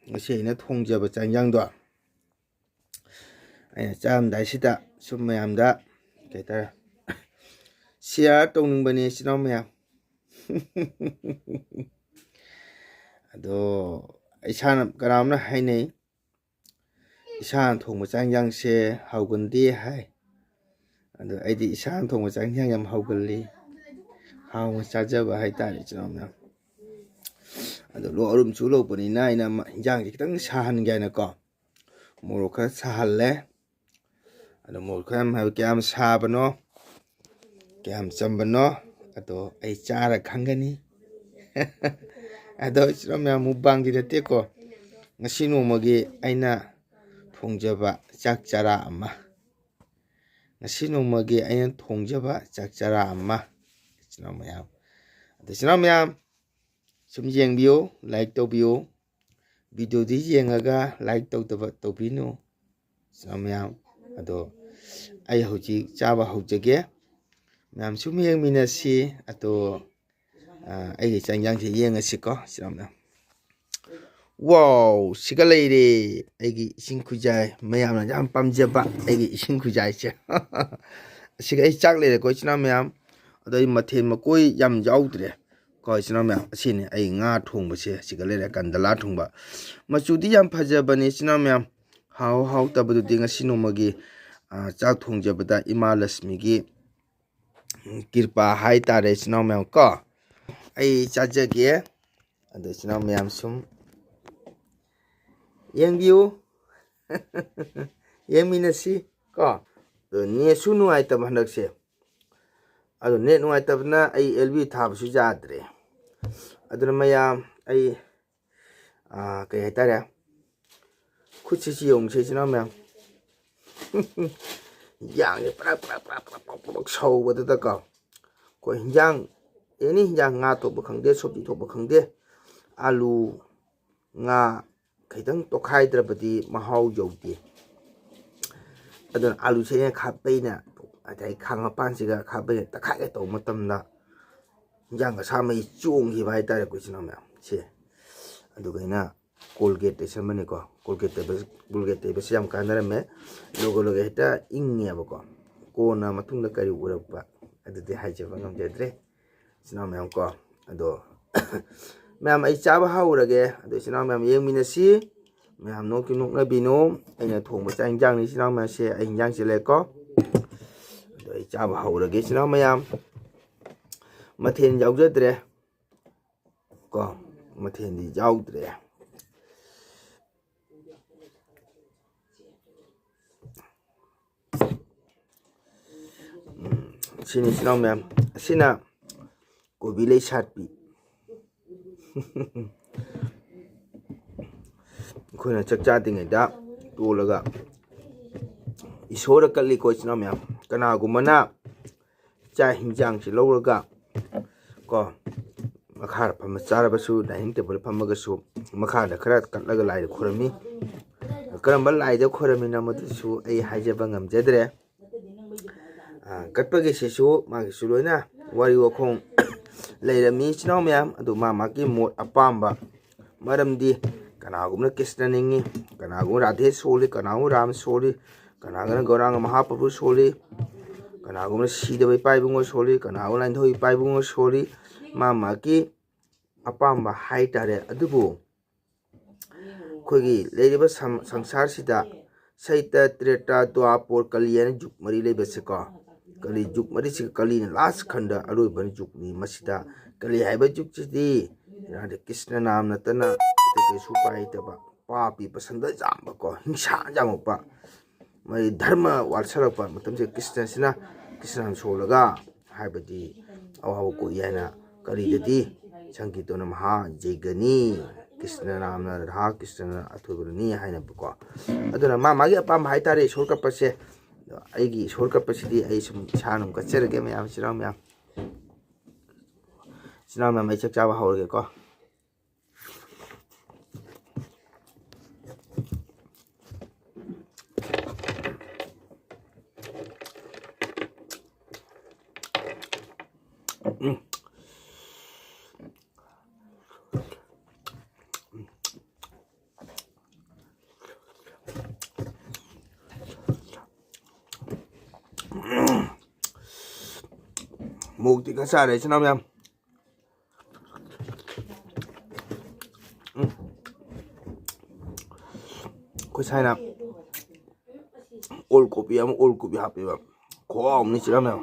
ꯉꯁꯤ ꯑꯩꯅ ꯊꯣꯡꯖꯕ ꯆꯥꯛ ꯏꯟꯖꯥꯡꯗꯣ꯫ ꯑꯩꯅ ꯆꯥꯔꯝꯗꯥꯏꯁꯤꯗ ꯁꯨꯝ ꯃꯌꯥꯝꯗ, ꯀꯩ ꯍꯥꯏꯇꯥꯔꯦ, share ꯇꯧꯅꯤꯡꯕꯅꯦ, ꯏꯆꯤꯟ ꯏꯅꯥꯎ ꯃꯌꯥꯝ꯫ ꯑꯗꯣ ꯏꯁꯥꯅ, ꯀꯅꯥꯝꯅ ꯍꯥꯏꯅꯩ, ꯏꯁꯥꯅ ꯊꯣꯡꯕ ꯆꯥꯛ ꯏꯟꯖꯥꯡꯁꯦ ꯍꯥꯎꯒꯟꯗꯦ ꯍꯥꯏ꯫ ꯑꯗꯣ ꯑꯩꯗꯤ ꯏꯁꯥꯅ ꯊꯣꯡꯕ ꯆꯥꯛ ꯏꯟꯖꯥꯡ ꯌꯥꯝ ꯍꯥꯎꯒꯜꯂꯤ, ꯍꯥꯎꯅ ꯆꯥꯖꯕ ꯍꯥꯏꯇꯥꯔꯦ, ꯏꯆꯤꯟ ꯏꯅꯥꯎ ꯃꯌꯥꯝ꯫ ꯑꯗꯣ ꯂꯣꯛ ꯑꯔꯨꯝ ꯆꯨ ꯂꯧꯕꯅꯤꯅ ꯑꯩꯅ ꯃ-, ꯏꯟꯖꯥꯡꯁꯦ ꯈꯤꯇꯪ ꯁꯥꯍꯟꯒꯦ ꯍꯥꯏꯅꯀꯣ, ꯃꯣꯔꯣꯛ ꯈꯔ ꯁꯥꯍꯜꯂꯦ꯫ ꯑꯗꯣ ꯃꯣꯔꯣꯛ ꯈꯨꯌꯥꯝ ꯍꯥꯏꯕ ꯀꯌꯥꯝ ꯁꯥꯕꯅꯣ, ꯀꯌꯥꯝ ꯆꯝꯕꯅꯣ, ꯑꯗꯣ ꯑꯩ ꯆꯥꯔ ꯈꯪꯒꯅꯤ꯫ ꯑꯗꯣ ꯏꯆꯤꯟ ꯏꯅꯥꯎ ꯃꯌꯥꯝ, ꯃꯨꯛꯕꯥꯡꯗꯤ ꯅꯠꯇꯦꯀꯣ, ꯉꯁꯤ ꯅꯣꯡꯃꯒꯤ ꯑꯩꯅ ꯊꯣꯡꯖꯕ ꯆꯥꯛ ꯆꯔꯥ ꯑꯃ꯫ ꯉꯁꯤ ꯅꯣꯡꯃꯒꯤ ꯑꯩꯅ ꯊꯣꯡꯖꯕ ꯆꯥꯛ ꯆꯔꯥ ꯑꯃ, ꯏꯆꯤꯟ ꯏꯅꯥꯎ ꯃꯌꯥꯝ꯫ ꯑꯗꯣ ꯏꯆꯤꯟ ꯏꯅꯥꯎ ꯃꯌꯥꯝ, ꯁꯨꯝ ꯌꯦꯡꯕꯤꯌꯨ, like ꯇꯧꯕꯤꯌꯨ꯫ ꯚꯤꯗꯤꯑꯣꯗꯤ ꯌꯦꯡꯉꯒ like ꯇꯧꯗꯕ ꯇꯧꯕꯤꯅꯨ, ꯏꯆꯤꯟ ꯏꯅꯥꯎ ꯃꯌꯥꯝ꯫ ꯑꯗꯣ ꯑꯩ ꯍꯧꯖꯤꯛ ꯆꯥꯕ ꯍꯧꯖꯒꯦ꯫ ꯃꯌꯥꯝ ꯁꯨꯝ ꯌꯦꯡꯃꯤꯟꯅꯁꯤ꯫ ꯑꯗꯣ, ꯑ, ꯑꯩꯒꯤ ꯆꯥꯛ ꯏꯟꯖꯥꯡꯁꯦ ꯌꯦꯡꯉꯁꯤꯀꯣ, ꯏꯆꯤꯟ ꯏꯅꯥꯎ ꯃꯌꯥꯝ꯫ ꯋꯥꯎ, ꯁꯤꯒ ꯂꯩꯔꯦ ꯑꯩꯒꯤ ꯏꯁꯤꯡ ꯈꯨꯖꯥꯏ, ꯃꯌꯥꯝꯅ ꯌꯥꯝ ꯄꯥꯝꯖꯕ ꯑꯩꯒꯤ ꯏꯁꯤꯡ ꯈꯨꯖꯥꯏꯁꯦ꯫ ꯑꯁꯤꯒ ꯑꯩ ꯆꯥꯛ ꯂꯩꯔꯦꯀꯣ, ꯏꯆꯤꯟ ꯏꯅꯥꯎ ꯃꯌꯥꯝ꯫ ꯑꯗꯣ ꯑꯩ ꯃꯊꯦꯜ ꯃꯀꯣꯏ ꯌꯥꯝ ꯌꯥꯎꯗ꯭ꯔꯦ ꯀꯣ, ꯏꯆꯤꯟ ꯏꯅꯥꯎ ꯃꯌꯥꯝ꯫ ꯑꯁꯤꯅꯤ ꯑꯩ ꯉꯥ ꯊꯣꯡꯕꯁꯦ, ꯑꯁꯤꯒ ꯂꯩꯔꯦ ꯀꯟꯗꯂꯥ ꯊꯣꯡꯕ꯫ ꯃꯆꯨꯗꯤ ꯌꯥꯝ ꯐꯖꯕꯅꯤ, ꯏꯆꯤꯟ ꯏꯅꯥꯎ ꯃꯌꯥꯝ꯫ ꯍꯥꯎ ꯍꯥꯎꯇꯕꯗꯨꯗꯤ ꯉꯁꯤ ꯅꯣꯡꯃꯒꯤ, ꯑ, ꯆꯥꯛ ꯊꯣꯡꯖꯕꯗ ꯏꯃꯥ ꯂꯛꯁꯃꯤꯒꯤ ꯀ꯭ꯔꯤꯄꯥ ꯍꯥꯏꯇꯥꯔꯦ, ꯏꯆꯤꯟ ꯏꯅꯥꯎ ꯃꯌꯥꯝ ꯀꯣ꯫ ꯑꯩ ꯆꯥꯖꯒꯦ꯫ ꯑꯗꯣ ꯏꯆꯤꯟ ꯏꯅꯥꯎ ꯃꯌꯥꯝ ꯁꯨꯝ ꯌꯦꯡꯕꯤꯌꯨ꯫ ꯌꯦꯡꯃꯤꯟꯅꯁꯤ ꯀꯣ꯫ ꯑꯗꯣ ꯅꯦꯠꯁꯨ ꯅꯨꯡꯉꯥꯏꯇꯕ ꯍꯟꯗꯛꯁꯦ꯫ ꯑꯗꯣ ꯅꯦꯠ ꯅꯨꯡꯉꯥꯏꯇꯕꯅ ꯑꯩ ꯑꯦꯜ ꯕꯤ ꯊꯥꯕꯁꯨ ꯌꯥꯗ꯭ꯔꯦ꯫ ꯑꯗꯨꯅ ꯃꯌꯥꯝ, ꯑꯩ, ꯑꯥ, ꯀꯩ ꯍꯥꯏꯇꯥꯔꯦ, ꯈꯨꯠꯁꯤ ꯌꯦꯡꯉꯨꯁꯦ, ꯏꯆꯤꯟ ꯏꯅꯥꯎ ꯃꯌꯥꯝ꯫ ꯍꯤꯟꯖꯥꯡꯁꯦ ꯄ꯭ꯔꯞ ꯄ꯭ꯔꯞ ꯄ꯭ꯔꯞ ꯄ꯭ꯔꯞ ꯄ꯭ꯔꯞ ꯄ꯭ꯔꯞ ꯁꯧꯕꯗꯨꯗꯀꯣ, ꯑꯩꯈꯣꯏ ꯍꯤꯟꯖꯥꯡ, ꯑꯦꯅꯤ ꯍꯤꯟꯖꯥꯡ, ꯉꯥ ꯊꯣꯡꯕ ꯈꯪꯗꯦ, ꯁꯣꯇꯤ ꯊꯣꯡꯕ ꯈꯪꯗꯦ, ꯑꯥꯂꯨ, ꯉꯥ ꯈꯤꯇꯪ ꯇꯣꯠꯈꯥꯏꯗ꯭ꯔꯕꯗꯤ ꯃꯍꯥꯎ ꯌꯧꯗꯦ꯫ ꯑꯗꯨꯅ ꯑꯥꯂꯨꯁꯦ ꯑꯩꯅ ꯈꯥꯕꯩꯅ, ꯑꯗꯩ ꯈꯥꯡ ꯃꯄꯥꯟꯁꯤꯒ ꯈꯥꯕꯩꯅ ꯇꯛꯈꯥꯏꯒꯦ ꯇꯧꯕ ꯃꯇꯝꯗ ꯍꯤꯟꯖꯥꯡ ꯑꯁꯥ ꯃꯍꯤ ꯆꯣꯡꯈꯤꯕ ꯍꯥꯏꯇꯥꯔꯦꯀꯣ, ꯏꯆꯤꯟ ꯏꯅꯥꯎ ꯃꯌꯥꯝ꯫ ꯁꯦ, ꯑꯗꯨꯒ ꯑꯩꯅ ꯀꯣꯜꯒꯦꯠ ꯇꯩꯁꯟꯕꯅꯤꯀꯣ꯫ ꯀꯣꯜꯒꯦꯠ ꯇꯩꯕ, ꯀꯣꯜꯒꯦꯠ ꯇꯩꯕꯁꯤ ꯌꯥꯝ ꯀꯥꯟꯅꯔꯝꯃꯦ꯫ ꯂꯣꯏꯒ ꯂꯣꯏꯒ ꯍꯦꯛꯇ ꯏꯪꯉꯦꯕꯀꯣ꯫ ꯀꯣꯟꯅ ꯃꯇꯨꯡꯗ ꯀꯔꯤ ꯑꯣꯏꯔꯛꯄ, ꯑꯗꯨꯗꯤ ꯍꯥꯏꯖꯕ ꯉꯝꯖꯗ꯭ꯔꯦ, ꯏꯆꯤꯟ ꯏꯅꯥꯎ ꯃꯌꯥꯝ ꯀꯣ꯫ ꯑꯗꯣ ꯃꯌꯥꯝ, ꯑꯩ ꯆꯥꯕ ꯍꯧꯔꯒꯦ꯫ ꯑꯗꯣ ꯏꯆꯤꯟ ꯏꯅꯥꯎ ꯃꯌꯥꯝ ꯌꯦꯡꯃꯤꯟꯅꯁꯤ꯫ ꯃꯌꯥꯝ ꯅꯣꯛꯇꯤ ꯅꯣꯛꯅꯕꯤꯅꯨ꯫ ꯑꯩꯅ ꯊꯣꯡꯕ ꯆꯥꯛ ꯏꯟꯖꯥꯡꯅꯤ, ꯏꯆꯤꯟ ꯏꯅꯥꯎ ꯃꯌꯥꯝꯁꯦ꯫ ꯑꯩ ꯏꯟꯖꯥꯡꯁꯦ ꯂꯩꯀꯣ꯫ ꯑꯗꯣ ꯑꯩ ꯆꯥꯕ ꯍꯧꯔꯒꯦ, ꯏꯆꯤꯟ ꯏꯅꯥꯎ ꯃꯌꯥꯝ꯫ ꯃꯊꯦꯜ ꯌꯥꯎꯖꯗ꯭ꯔꯦ ꯀꯣ꯫ ꯃꯊꯦꯜꯗꯤ ꯌꯥꯎꯗ꯭ꯔꯦ꯫ ꯁꯤꯅꯤ, ꯏꯆꯤꯟ ꯏꯅꯥꯎ ꯃꯌꯥꯝ, ꯑꯁꯤꯅ ꯀꯣꯕꯤ ꯂꯩ ꯁꯥꯠꯄꯤ꯫ ꯑꯩꯈꯣꯏꯅ ꯆꯥꯛ ꯆꯥꯗ꯭ꯔꯤꯉꯩꯗ ꯇꯣꯜꯂꯒ ꯏꯁꯣꯔꯗ ꯀꯠꯂꯤꯀꯣ, ꯏꯆꯤꯟ ꯏꯅꯥꯎ ꯃꯌꯥꯝ꯫ ꯀꯅꯥꯒꯨꯝꯕꯅ ꯆꯥꯛ ꯍꯤꯟꯖꯥꯡꯁꯤ ꯂꯧꯔꯒ ꯀꯣ, ꯃꯈꯥꯗ ꯐꯝꯃ ꯆꯥꯔꯕꯁꯨ, dining table ꯐꯝꯃꯒꯁꯨ, ꯃꯈꯥꯗ ꯈꯔ ꯀꯠꯂꯒ ꯂꯥꯏꯗ ꯈꯣꯏꯔꯝꯃꯤ꯫ ꯀꯔꯝꯕ ꯂꯥꯏꯗ ꯈꯣꯏꯔꯝꯃꯤꯅꯣ, ꯃꯗꯨꯁꯨ ꯑꯩ ꯍꯥꯏꯖꯕ ꯉꯝꯖꯗ꯭ꯔꯦ꯫ ꯑ, ꯀꯠꯄꯒꯤꯁꯤꯁꯨ ꯃꯥꯒꯤꯁꯨ ꯂꯣꯏꯅ ꯋꯥꯔꯤ ꯋꯥꯈꯣꯡ ꯂꯩꯔꯝꯃꯤ, ꯏꯆꯤꯟ ꯏꯅꯥꯎ ꯃꯌꯥꯝ꯫ ꯑꯗꯨ ꯃꯥ ꯃꯥꯒꯤ ꯃꯣꯠ ꯑꯄꯥꯝꯕ, ꯃꯔꯝꯗꯤ ꯀꯅꯥꯒꯨꯝꯕꯅ ꯀ꯭ꯔꯤꯁꯅ ꯅꯤꯡꯉꯤ, ꯀꯅꯥꯒꯨꯝꯕꯅ ꯔꯥꯙꯦ ꯁꯣꯜꯂꯤ, ꯀꯅꯥꯒꯨꯝꯕ ꯔꯥꯝ ꯁꯣꯜꯂꯤ, ꯀꯅꯥꯒꯨꯝꯕꯅ ꯒꯧꯔꯥꯡꯒ ꯃꯍꯥꯄ꯭ꯔꯚꯨ ꯁꯣꯜꯂꯤ, ꯀꯅꯥꯒꯨꯝꯕꯅ ꯁꯤꯗꯕ ꯏꯄꯥ ꯏꯕꯨꯡꯉꯣ ꯁꯣꯜꯂꯤ, ꯀꯅꯥꯒꯨꯝꯕꯅ ꯂꯥꯏꯅꯤꯡꯊꯧ ꯏꯄꯥ ꯏꯕꯨꯡꯉꯣ ꯁꯣꯜꯂꯤ꯫ ꯃꯥ ꯃꯥꯒꯤ ꯑꯄꯥꯝꯕ ꯍꯥꯏꯇꯥꯔꯦ꯫ ꯑꯗꯨꯕꯨ ꯑꯩꯈꯣꯏꯒꯤ ꯂꯩꯔꯤꯕ ꯁꯪ-, ꯁꯪꯁꯥꯔꯁꯤꯗ ꯁꯩꯇ, ꯇ꯭ꯔꯦꯇ, ꯗ꯭ꯋꯥꯄꯣꯔ, ꯀꯂꯤ ꯍꯥꯏꯅ ꯖꯨꯛ ꯃꯔꯤ ꯂꯩꯕꯁꯦꯀꯣ, ꯀꯂꯤ ꯖꯨꯛ ꯃꯔꯤꯁꯤꯒ, ꯀꯂꯤꯅ ꯂꯥꯁ ꯈꯟꯗ ꯑꯔꯣꯏꯕ ꯖꯨꯛꯅꯤ꯫ ꯃꯁꯤꯗ ꯀꯂꯤ ꯍꯥꯏꯕ ꯖꯨꯛꯁꯤꯗꯤ ꯔꯥꯙꯦ ꯀ꯭ꯔꯤꯁꯅ ꯅꯥꯝ ꯅꯠꯇꯅ ꯑꯇꯩ ꯀꯩꯁꯨ ꯄꯥꯏꯗꯕ, ꯄꯥꯄꯤ ꯄꯁꯟꯗ ꯌꯥꯝꯕꯀꯣ, ꯍꯤꯡꯁꯥ ꯌꯥꯝꯃꯛꯄ, ꯃꯣꯏ ꯙꯔꯃ ꯋꯥꯠꯁꯜꯂꯛꯄ ꯃꯇꯝꯁꯤꯗ ꯀ꯭ꯔꯤꯁꯅꯁꯤꯅ, ꯀ꯭ꯔꯤꯁꯅꯅ ꯁꯣꯜꯂꯒ, ꯍꯥꯏꯕꯗꯤ ꯑꯋꯥꯕ ꯀꯣꯛꯏ ꯍꯥꯏꯅ ꯀꯔꯤꯗꯗꯤ ꯁꯪꯀꯤꯔꯇꯅ ꯃꯍꯥ ꯖꯩꯒꯅꯤ, ꯀ꯭ꯔꯤꯁꯅ ꯅꯥꯝꯅ ꯔꯥꯙꯥ ꯀ꯭ꯔꯤꯁꯅꯅ ꯑꯊꯣꯏꯕꯅꯤ ꯍꯥꯏꯅꯕꯀꯣ꯫ ꯑꯗꯨꯅ ꯃꯥ ꯃꯥꯒꯤ ꯑꯄꯥꯝꯕ ꯍꯥꯏꯇꯥꯔꯦ ꯏꯁꯣꯔ ꯀꯠꯄꯁꯦ꯫ ꯑꯗꯣ ꯑꯩꯒꯤ ꯏꯁꯣꯔ ꯀꯠꯄꯁꯤꯗꯤ ꯑꯩ ꯁꯨꯝ ꯏꯁꯥꯅ ꯑꯗꯨꯝ ꯀꯠꯆꯔꯒꯦ ꯃꯌꯥꯝ, ꯏꯆꯤꯟ ꯏꯅꯥꯎ ꯃꯌꯥꯝ꯫ ꯏꯆꯤꯟ ꯏꯅꯥꯎ ꯃꯌꯥꯝ, ꯑꯩ ꯆꯥꯛ ꯆꯥꯕ ꯍꯧꯔꯒꯦꯀꯣ꯫ ꯃꯣꯔꯣꯛꯇꯤ ꯈꯔ ꯁꯥꯔꯦ, ꯏꯆꯤꯟ ꯏꯅꯥꯎ ꯃꯌꯥꯝ꯫ ꯎꯝ꯫ ꯑꯩꯈꯣꯏ ꯁꯥꯏꯅ ꯑꯣꯜ ꯀꯣꯕꯤ ꯑꯃ, ꯑꯣꯜ ꯀꯣꯕꯤ ꯍꯥꯞꯄꯦꯕ꯫ ꯈꯨꯍꯥꯎ ꯑꯃꯅꯤ, ꯏꯆꯤꯟ ꯏꯅꯥꯎ ꯃꯌꯥꯝ꯫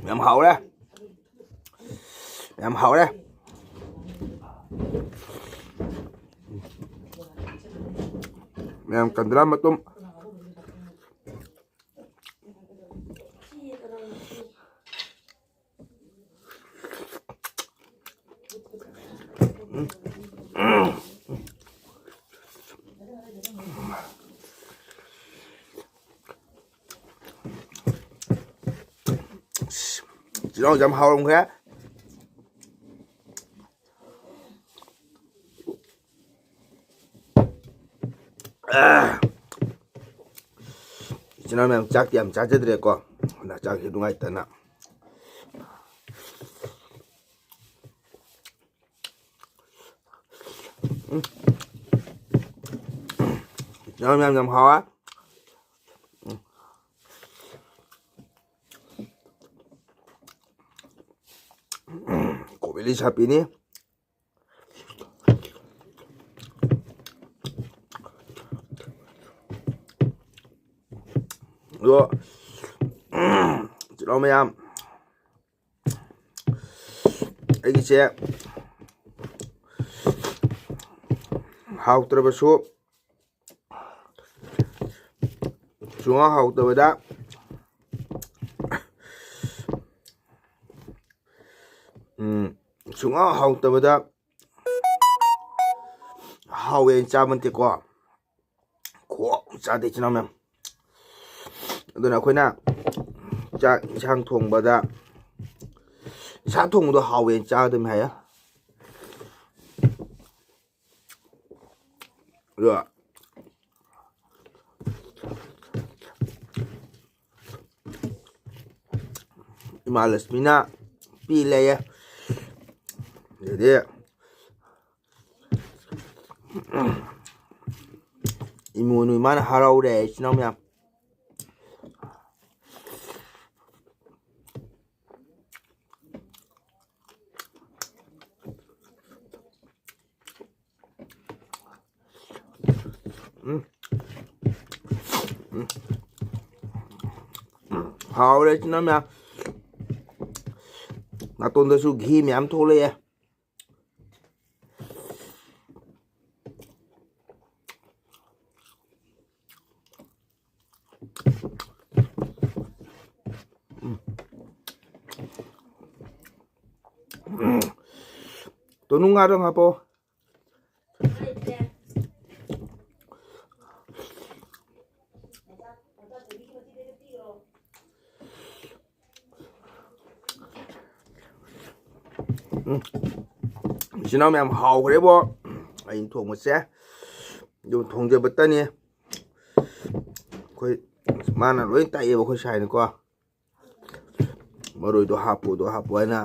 ꯌꯥꯝ ꯍꯥꯎꯔꯦ꯫ ꯌꯥꯝ ꯍꯥꯎꯔꯦ꯫ ꯃꯌꯥꯝ ꯀꯟꯗ꯭ꯔꯥ ꯃꯇꯨꯝ꯫ ꯆꯤꯜꯍꯥꯎꯁꯦ ꯌꯥꯝ ꯍꯥꯎꯔꯝꯈ꯭ꯔꯦ꯫ ꯑꯥ꯫ ꯏꯆꯤꯟ ꯏꯅꯥꯎ ꯃꯌꯥꯝ ꯆꯥꯛꯇꯤ ꯌꯥꯝ ꯆꯥꯖꯗ꯭ꯔꯦꯀꯣ, ꯍꯟꯗꯛ ꯆꯥꯛꯁꯦ ꯅꯨꯡꯉꯥꯏꯇꯅ꯫ ꯎꯝ꯫ ꯏꯆꯤꯟ ꯏꯅꯥꯎ ꯃꯌꯥꯝ ꯌꯥꯝ ꯍꯥꯎꯋꯦ꯫ ꯎꯝ꯫ ꯀꯣꯕꯤꯂꯤ ꯁꯥꯄꯤꯅꯤ꯫ ꯑꯗꯣ, ꯏꯆꯤꯜ ꯏꯅꯥꯎ ꯃꯌꯥꯝ, ꯑꯩꯒꯤꯁꯦ ꯍꯥꯎꯇ꯭ꯔꯕꯁꯨ, ꯁꯨꯡꯍꯥꯎ ꯍꯥꯎꯇꯕꯗ, ꯎꯝ, ꯁꯨꯡꯍꯥꯎ ꯍꯥꯎꯇꯕꯗ ꯍꯥꯎꯋꯦꯅ ꯆꯥꯕ ꯅꯠꯇꯦꯀꯣ꯫ ꯈꯣꯛ ꯆꯥꯗꯦ, ꯏꯆꯤꯟ ꯏꯅꯥꯎ ꯃꯌꯥꯝ꯫ ꯑꯗꯨꯅ ꯑꯩꯈꯣꯏꯅ ꯆꯥꯛ ꯏꯟꯁꯥꯡ ꯊꯣꯡꯕꯗ, ꯏꯁꯥ ꯊꯣꯡꯕꯗꯣ ꯍꯥꯎꯋꯦꯅ ꯆꯥꯒꯗꯕꯅꯤ ꯍꯥꯏꯌꯦ꯫ ꯑꯗꯣ ꯏꯃꯥ ꯂꯛꯁꯃꯤꯅ ꯄꯤ ꯂꯩꯌꯦ꯫ ꯑꯗꯩꯗꯤ ꯏꯃꯣꯏꯅꯨ ꯏꯃꯥꯅ ꯍꯔꯥꯎꯔꯦ, ꯏꯆꯤꯟ ꯏꯅꯥꯎ ꯃꯌꯥꯝ꯫ ꯎꯝ꯫ ꯎꯝ꯫ ꯍꯥꯎꯔꯦ, ꯏꯆꯤꯟ ꯏꯅꯥꯎ ꯃꯌꯥꯝ꯫ ꯅꯥꯇꯣꯟꯗꯁꯨ ꯘꯤ ꯃꯌꯥꯝ ꯊꯣꯛꯂꯛꯑꯦ꯫ ꯎꯝ꯫ ꯎꯝ꯫ ꯇꯣꯅꯨ ꯉꯥꯗꯣ ꯍꯥꯞꯄꯣ꯫ ꯎꯝ꯫ ꯏꯆꯤꯟ ꯏꯅꯥꯎ ꯃꯌꯥꯝ, ꯍꯥꯎꯈ꯭ꯔꯦꯕꯣ ꯑꯩꯅ ꯊꯣꯡꯕꯁꯦ꯫ ꯑꯗꯨ ꯊꯣꯡꯖꯕꯇꯅꯤ꯫ ꯑꯩꯈꯣꯏ ꯃꯥꯅ ꯂꯣꯏ ꯇꯥꯛꯑꯦꯕ ꯑꯩꯈꯣꯏ ꯁꯥꯏꯅꯀꯣ꯫ ꯃꯔꯣꯏꯗꯣ ꯍꯥꯞꯄꯨ, ꯑꯗꯣ ꯍꯥꯞꯄꯨ ꯍꯥꯏꯅ꯫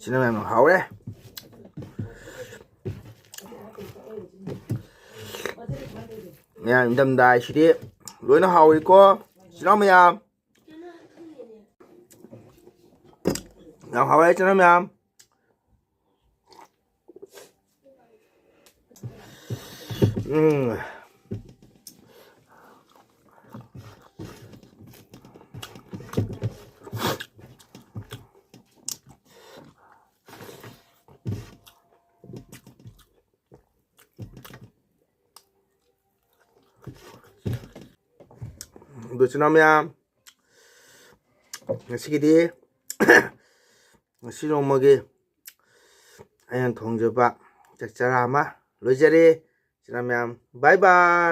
ꯁꯤꯅ ꯃꯌꯥꯝ ꯍꯥꯎꯔꯦ꯫ ꯃꯌꯥꯝ ꯏꯪꯊꯝꯊꯥ ꯍꯥꯏꯁꯤꯗꯤ ꯂꯣꯏꯅ ꯍꯥꯎꯏꯀꯣ, ꯏꯆꯤꯟ ꯏꯅꯥꯎ ꯃꯌꯥꯝ꯫ ꯌꯥꯝ ꯍꯥꯎꯔꯦ, ꯏꯆꯤꯟ ꯏꯅꯥꯎ ꯃꯌꯥꯝ꯫ ꯎꯝ꯫ ꯑꯗꯨ ꯏꯆꯤꯟ ꯏꯅꯥꯎ ꯃꯌꯥꯝ, ꯉꯁꯤꯒꯤꯗꯤ, ꯉꯁꯤ ꯅꯣꯡꯃꯒꯤ ꯑꯩꯅ ꯊꯣꯡꯖꯕ ꯆꯥꯛ ꯆꯔꯥ ꯑꯃ ꯂꯣꯏꯖꯔꯦ꯫ ꯏꯆꯤꯟ ꯏꯅꯥꯎ ꯃꯌꯥꯝ, bye bye꯫